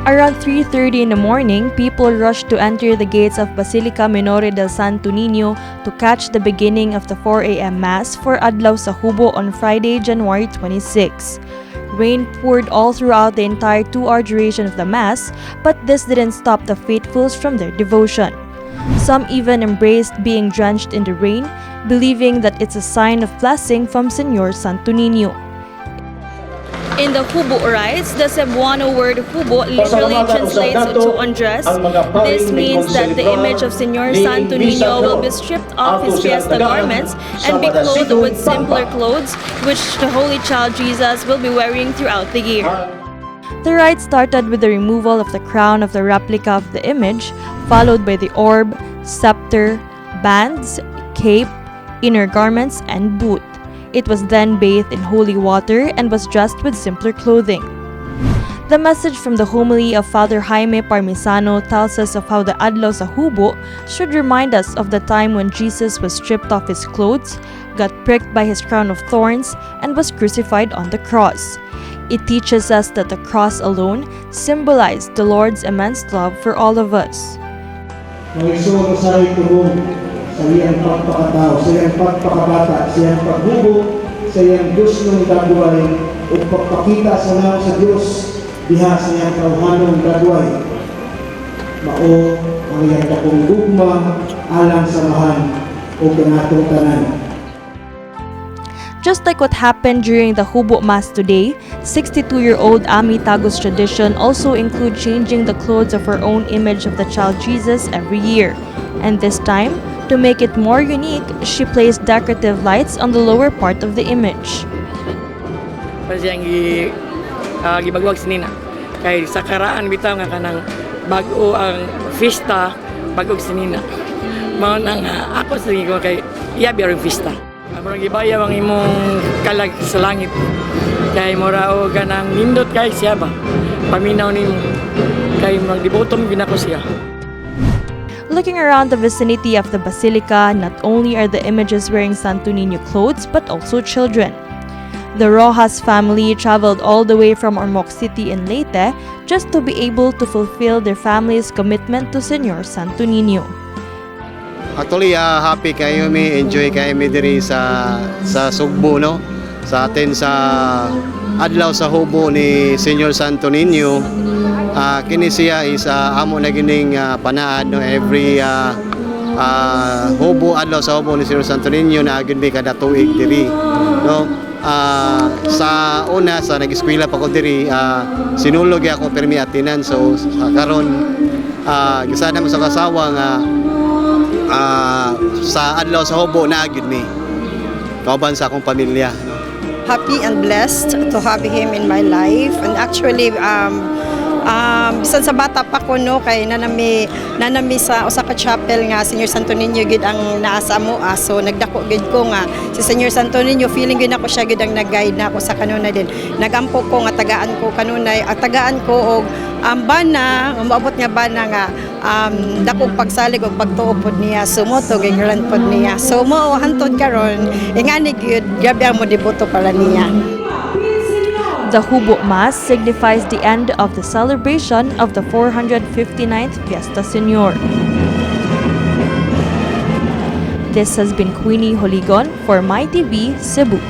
Around 3:30 in the morning, people rushed to enter the gates of Basilica Minore del Santo Niño to catch the beginning of the 4 a.m. Mass for Adlaw sa Hubo on Friday, January 26. Rain poured all throughout the entire 2-hour duration of the Mass, but this didn't stop the faithfuls from their devotion. Some even embraced being drenched in the rain, believing that it's a sign of blessing from Señor Santo Niño. In the Hubo rites, the Cebuano word "hubo" literally translates to "undress." This means that the image of Señor Santo Niño will be stripped off his fiesta garments and be clothed with simpler clothes, which the Holy Child Jesus will be wearing throughout the year. The rite started with the removal of the crown of the replica of the image, followed by the orb, scepter, bands, cape, inner garments, and boot. It was then bathed in holy water and was dressed with simpler clothing. The message from the homily of Father Jaime Parmisano tells us of how the Adlaw sa Hubo should remind us of the time when Jesus was stripped off his clothes, got pricked by his crown of thorns, and was crucified on the cross. It teaches us that the cross alone symbolized the Lord's immense love for all of us. Mga igsoon, usahay tunong sa iyang pagpakatao, sa iyang pagpakabata, sa iyang paghubo, sa iyang Diyosnong dagway, ug pagpakita sa nawong sa Dios diha sa iyang tawhanong dagway. Mao ang iyang dakong gugma alang sa amahan ug kanatong tanan. Just like what happened during the Hubo Mass today, 62-year-old Ami Tago's tradition also include changing the clothes of her own image of the child Jesus every year. And this time, to make it more unique, she placed decorative lights on the lower part of the image. Para siyang gibagwag sinina. Kay sa karaan bitaw nga kanang bag-o ang fiesta, bag-o sinina. Mao na nga ako sa ko kay iya biya fiesta. Murag gibayaw ang imong kalag sa langit. Kay mura og kanang nindot kay siya ba. Paminaw nimo. Kay murag deboto gyud nako siya. Looking around the vicinity of the basilica, not only are the images wearing Santo Niño clothes, but also children. The Rojas family traveled all the way from Ormoc City in Leyte just to be able to fulfill their family's commitment to Señor Santo Niño. Actually, happy kayo mi, enjoy kayo mi diri sa Sugbo, no? Sa atin sa Adlaw sa Hubo ni Señor Santo Niño. Kini siya is amo na gining panaad, no, every Hubo, Adlaw sa Hubo ni Señor Santo Niño na gyud mi kada tuig diri, no? Sa una sa nag-eskwela pa ko diri, sinulog ako permi atinan. So sa karon, gisada mo sa kasawa nga sa Adlaw sa Hubo na gyud mi kauban sa akong pamilya, no? Happy and blessed to have him in my life. And actually, bisan sa bata pa ko, no, kay nanami sa usa ka chapel nga Señor Santo Niño gid ang naa sa amoa. So nagdako gid ko nga si Señor Santo Niño, feeling gid ako siya gid ang nag-guide na ako sa kanunay din. Nagampo ko nga tagaan ko kanunay at tagaan ko og bana, moabot nga bana nga dako pagsalig og pagtuo pod niya. So mo to gigrant pod niya. So mo hantod karon ingani gyud, grabe ang mo deboto para niya. The Hubo Mass signifies the end of the celebration of the 459th Fiesta Señor. This has been Queenie Holigon for MyTV Cebu.